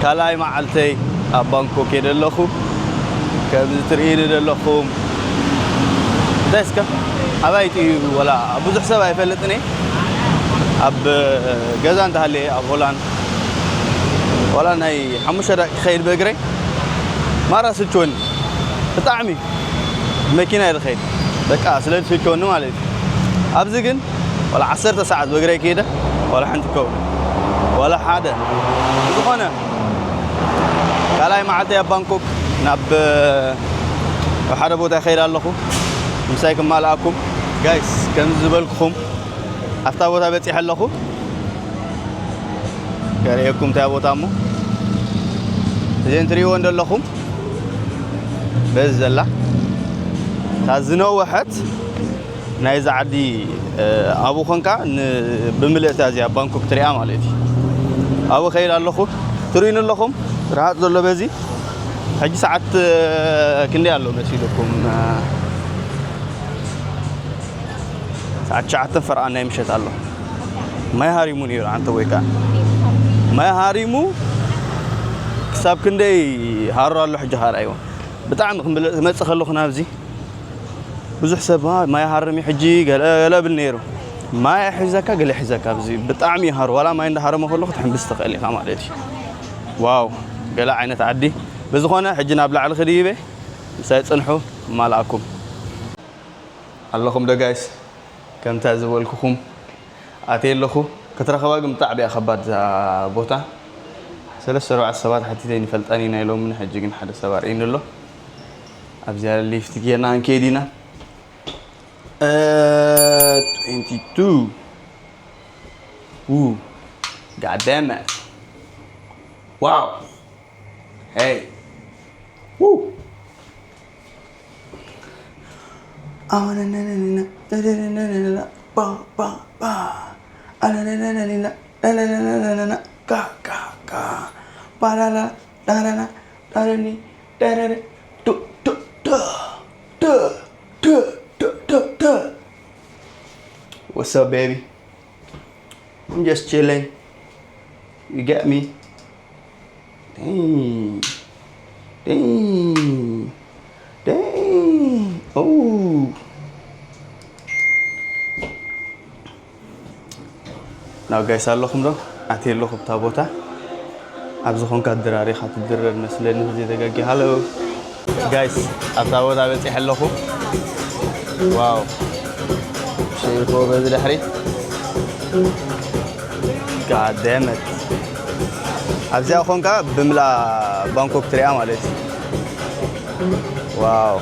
ካልኣይ መዓልተይ ኣብ ባንኮክ እየ ዘለኹ። ከምዚ ትርእይኒ ዘለኹም እንታይ እስከ ኣባይቲ እዩ ወላ ብዙሕ ሰብ ኣይፈልጥን እየ። ኣብ ገዛ እንተሃለየ ኣብ ሆላንድ ወላ ናይ ሓሙሽተ ደቂ ክኸይድ ብእግረይ ማራ ስልችወኒ ብጣዕሚ ብመኪና እየ ዝኸይድ በቃ ስለ ዝስልችወኒ ማለት እዩ። ኣብዚ ግን ወላ ዓሰርተ ሰዓት ብእግረይ ከይደ ወላ ሓንቲ ከው ወላ ሓደ ዝኾነ ካልኣይ መዓልቲ ኣብ ባንኮክ ናብ ሓደ ቦታ ይኸይድ ኣለኹ። ምሳይ ክማልኣኩም ጋይስ፣ ከምዚ ዝበልኩኹም ኣብታ ቦታ በፂሐ ኣለኹ። ከርእየኩም እታ ቦታ እሞ እዘን ትርእይወን ዘለኹም በዚ ዘላ እታ ዝነወሐት ናይዛ ዓዲ ኣብኡ ኮንካ ን- ብምልእታ እዚኣ ባንኮክ ትሪኣ ማለት እዩ። ኣብኡ ከይድ ኣለኹ ትርእዩኒ ኣለኹም ርሃፅ ዘሎ በዚ ሕጂ ሰዓት ክንደይ ኣሎ መሲልኩም? ሰዓት ትሽዓተን ፈርቓን ናይ ምሸት ኣሎ። ማይ ሃሪሙ ነይሩ ኣንተ ወይ ከዓ ማይ ሃሪሙ ክሳብ ክንደይ ሃሮ ኣሎ ሕጂ ካርኣይዎ ብጣዕሚ ክመፅእ ከለኹ ናብዚ ብዙሕ ሰብ ማይ ሃርም ሕጂ ገለ ገለ ብል ነይሩ። ማይ ሒዘካ ገለ ሒዘካ ኣብዚ ብጣዕሚ ይሃር ዋላ ማይ እንዳሃረመ ከለኹ ትሕምብስ ትኽእል ኢኻ ማለት እዩ። ዋው ገለ ዓይነት ዓዲ። ብዝኾነ ሕጂ ናብ ላዕሊ ክድይበ ምሳይ ፅንሑ ማልኣኩም ኣለኹም ዶ ጋይስ? ከምታ ዝበልኩኹም ኣትየ ኣለኹ። ክትረኸባ ግን ብጣዕሚ እያ ከባድ እዛ ቦታ። ሰለስተ ኣርባዕተ ሰባት ሓቲተይ ንፈልጣን ኢና ኢሎምኒ። ሕጂ ግን ሓደ ሰብ ኣርእይኒ ኣሎ። ኣብዚኣ ሊፍት ጌርና ክንከይድ ኢና። Uh, twenty-two. Ooh, god damn it. Wow. Hey. Woo. What's up, baby? I'm just chilling. You get me? Dang. Dang. Dang. Oh. ናው ጋይስ ኣለኹም ዶ ኣትየ ኣለኹ ኣብታ ቦታ ኣብዚ ኾንካ ድራር ኢኻ ትድረር መስለኒ ዘይተጋጊ ሃሎ ጋይስ ኣብታ ቦታ በፂሐ ኣለኹ ዋው ሸይኮ በዚ ድሕሪ ጋደመት ኣብዚኣ ኾንካ ብምላ ባንኮክ ትሪኣ ማለት እዩ ዋው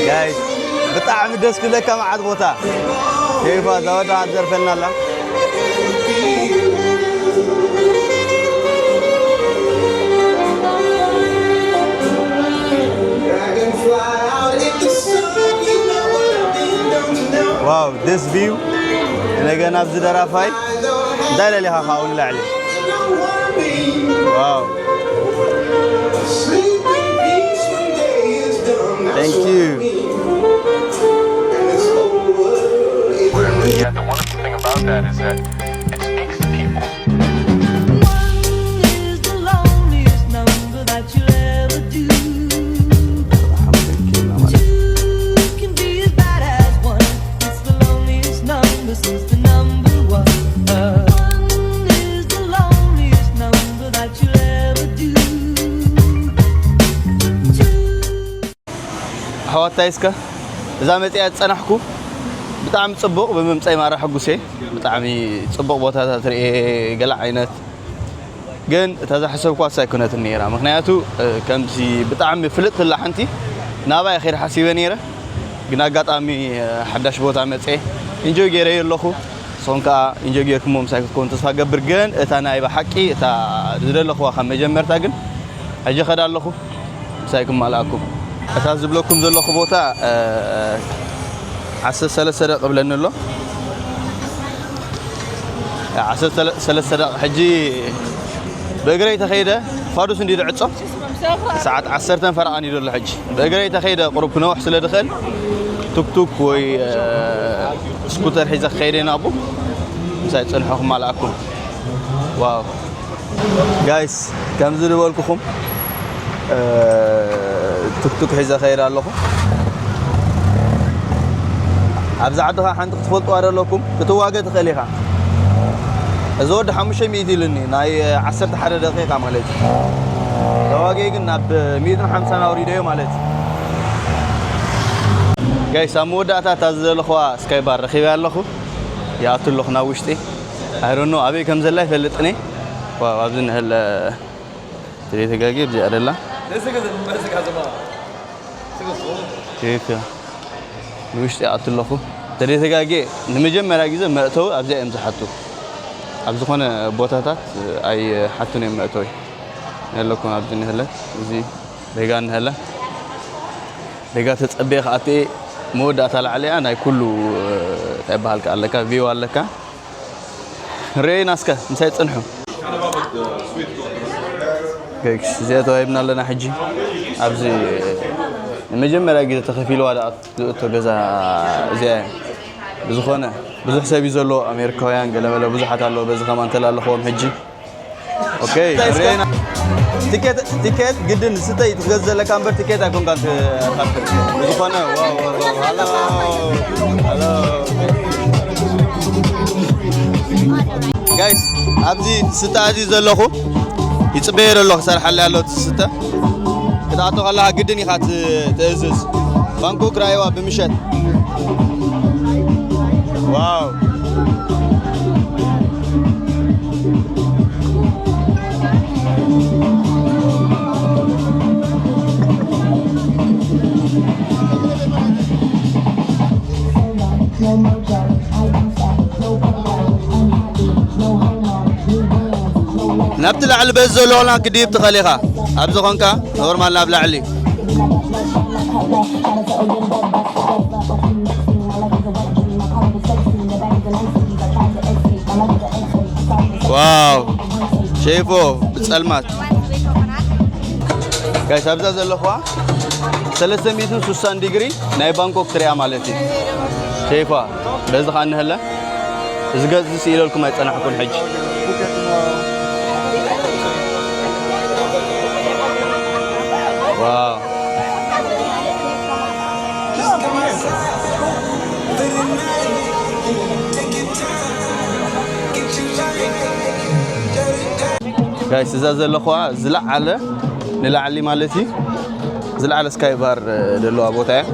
ጋይስ ብጣዕሚ ደስ ክብለካ መዓት ቦታ ሸይፋ እዛ ወዳዓት ዘርፈና ኣላ ዋው ደስ ቪው ነገ ናብዚ ደራፋይ እንታይ ለሊኻ ካብኡ ንላዕሊ ዋው Thank you. Yeah, the wonderful thing about that is that it speaks to people. One is the loneliest number that you'll ever do. Two can be as bad as one. It's the loneliest number since the number one. One is the loneliest number that you'll ever do. Two ኣሕዋታይ እስከ እዛ መፅያ ዝፀናሕኩ ብጣዕሚ ፅቡቕ ብምምፀይ ማራ ሕጉስ እየ ብጣዕሚ ፅቡቕ ቦታታት ርኤ ገለ ዓይነት ግን እታ ዝሓሰብኳስ ኣይኮነትን ነይራ ምክንያቱ ከምዚ ብጣዕሚ ፍልጥ ትላ ሓንቲ ናባይ ከይድ ሓሲበ ነይረ ግን ኣጋጣሚ ሓዳሽ ቦታ መፀ ኢንጆይ ገይረዮ ኣለኹ ንስኹም ከዓ ኢንጆይ ገይርኩሞ ምሳይ ክትከውን ተስፋ ገብር ግን እታ ናይ ብሓቂ እታ ዝደለኽዋ ካብ መጀመርታ ግን ሕጂ ኸዳ ኣለኹ ምሳይ ክማልኣኩም። እታ ዝብለኩም ዘለኹ ቦታ ዓሰርተ ሰለስተ ደቂቕ ብለኒ ኣሎ። ዓሰርተ ሰለስተ ደቂቕ ሕጂ ብእግረይ ተኸይደ ፋዱስ እንዲ ድዕጾ ሰዓት ዓሰርተ ፈረቓ እንዲ ዘሎ ሕጂ ብእግረይ ተኸይደ ቁሩብ ክነውሕ ስለ ድኽእል ቱክቱክ ወይ ስኩተር ሒዘ ክኸይደ ናቡ ምሳይ ጽንሑ ክማልኣኩም። ዋው ጋይስ ከምዚ ዝበልኩኹም ቱክቱክ ሒዘ ኸይድ ኣለኹ። ኣብዚ ዓድኻ ሓንቲ ክትፈልጥዋ ዘለኩም ክትዋገ ትኽእል ኢኻ። እዚ ወዲ ሓሙሽተ ሚእቲ ኢሉኒ ናይ ዓሰርተ ሓደ ደቂቃ ማለት እዩ። ተዋገይ ግን ናብ ሚእትን ሓምሳን ኣውሪደዮ ማለት እዩ። ጋይስ ኣብ መወዳእታ እታ ዝደለኽዋ ስካይ ባር ረኺበያ ኣለኹ። ይኣቱ ኣለኹ ናብ ውሽጢ። ኣይሮኖ ኣበይ ከም ዘላ ይፈልጥኒ። ዋው ኣብዚ ንህለ ትሪት ጋጊ ብዚኣ ደላ ኬፍ እያ። ንውሽጢ ይኣቱ ኣለኹ። ተደተጋጌ ንመጀመርያ ግዜ መእተዊ ኣብዚኣ እዮም ዝሓቱ። ኣብ ዝኾነ ቦታታት ኣይሓቱን እዮም መእተዊ። ኣለኩም ኣብዚ ንህለ እዚ ደጋ ንህለ ደጋ ተጸበየ ክኣትየ መወዳእታ ላዕሊ እያ። ናይ ኩሉ እንታይ ይበሃል ከ ኣለካ ቪው ኣለካ። ርኤና እስከ ምሳይ ጽንሑ። ገግስ እዚኣ ተዋሂብና ኣለና ሕጂ ኣብዚ ንመጀመርያ ግዜ ተኸፊልዋ ደኣ ዝእቶ ገዛ እዚኣ እያ። ብዝኾነ ብዙሕ ሰብ እዩ ዘለዎ ኣሜሪካውያን ገለመለ ብዙሓት ኣለዉ። በዚ ከማን ተላለኽዎም ሕጂ ኦኬ ርኤና። ቲኬት ቲኬት ግድን ስተይ ትገዝ ዘለካ እምበር ቲኬት ኣይኮንካን ትኸፍል። ብዝኾነ ዋው ዋው ዋው ሃሎ ሃሎ ጋይስ ኣብዚ ስተ ኣዝዩ ዘለኹ ይጽበየ ዘሎ ክሰርሓለይ ኣሎ እቲ ስተ ክትኣቶ ከለኻ ግድን ኢኻ ት- ትእዝዝ ባንኮክ ራእይዋ ብምሸት ዋው ናብቲ ላዕሊ በዚ ዘለኹና ክድይብ ትኽእል ኢኻ። ኣብዚ ኾንካ ኖርማል ናብ ላዕሊ። ዋው ሼፎ ብጸልማት ጋይስ ኣብዛ ዘለኹዋ ሰለስተ ሚእትን ስሳን ዲግሪ ናይ ባንኮክ ትሪኣ ማለት እዩ። ሸይፋ በዚ ኸዓ እንሀለ እዚ ገጽ እዚ ስኢለልኩም ኣይጸናሕኩን ሕጂ። ዋው። ጋይስ እዛ ዘለኹዋ ዝለዓለ ንላዕሊ ማለት እዩ። ዝለዓለ ስካይ ባር ዘለዋ ቦታ እያ።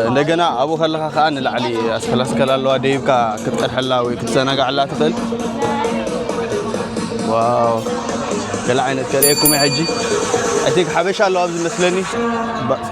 እንደገና ኣብኡ ከለኻ ከዓ ንላዕሊ ኣስከላስከል ኣለዋ። ደይብካ ክትጠርሐላ ወይ ክትዘናጋዕላ ትኽእል። ዋው ገለ ዓይነት ከርእየኩም እየ ሕጂ። ኣይ ቲንክ ሓበሻ ኣለዋ ኣብዚ መስለኒ። ባ-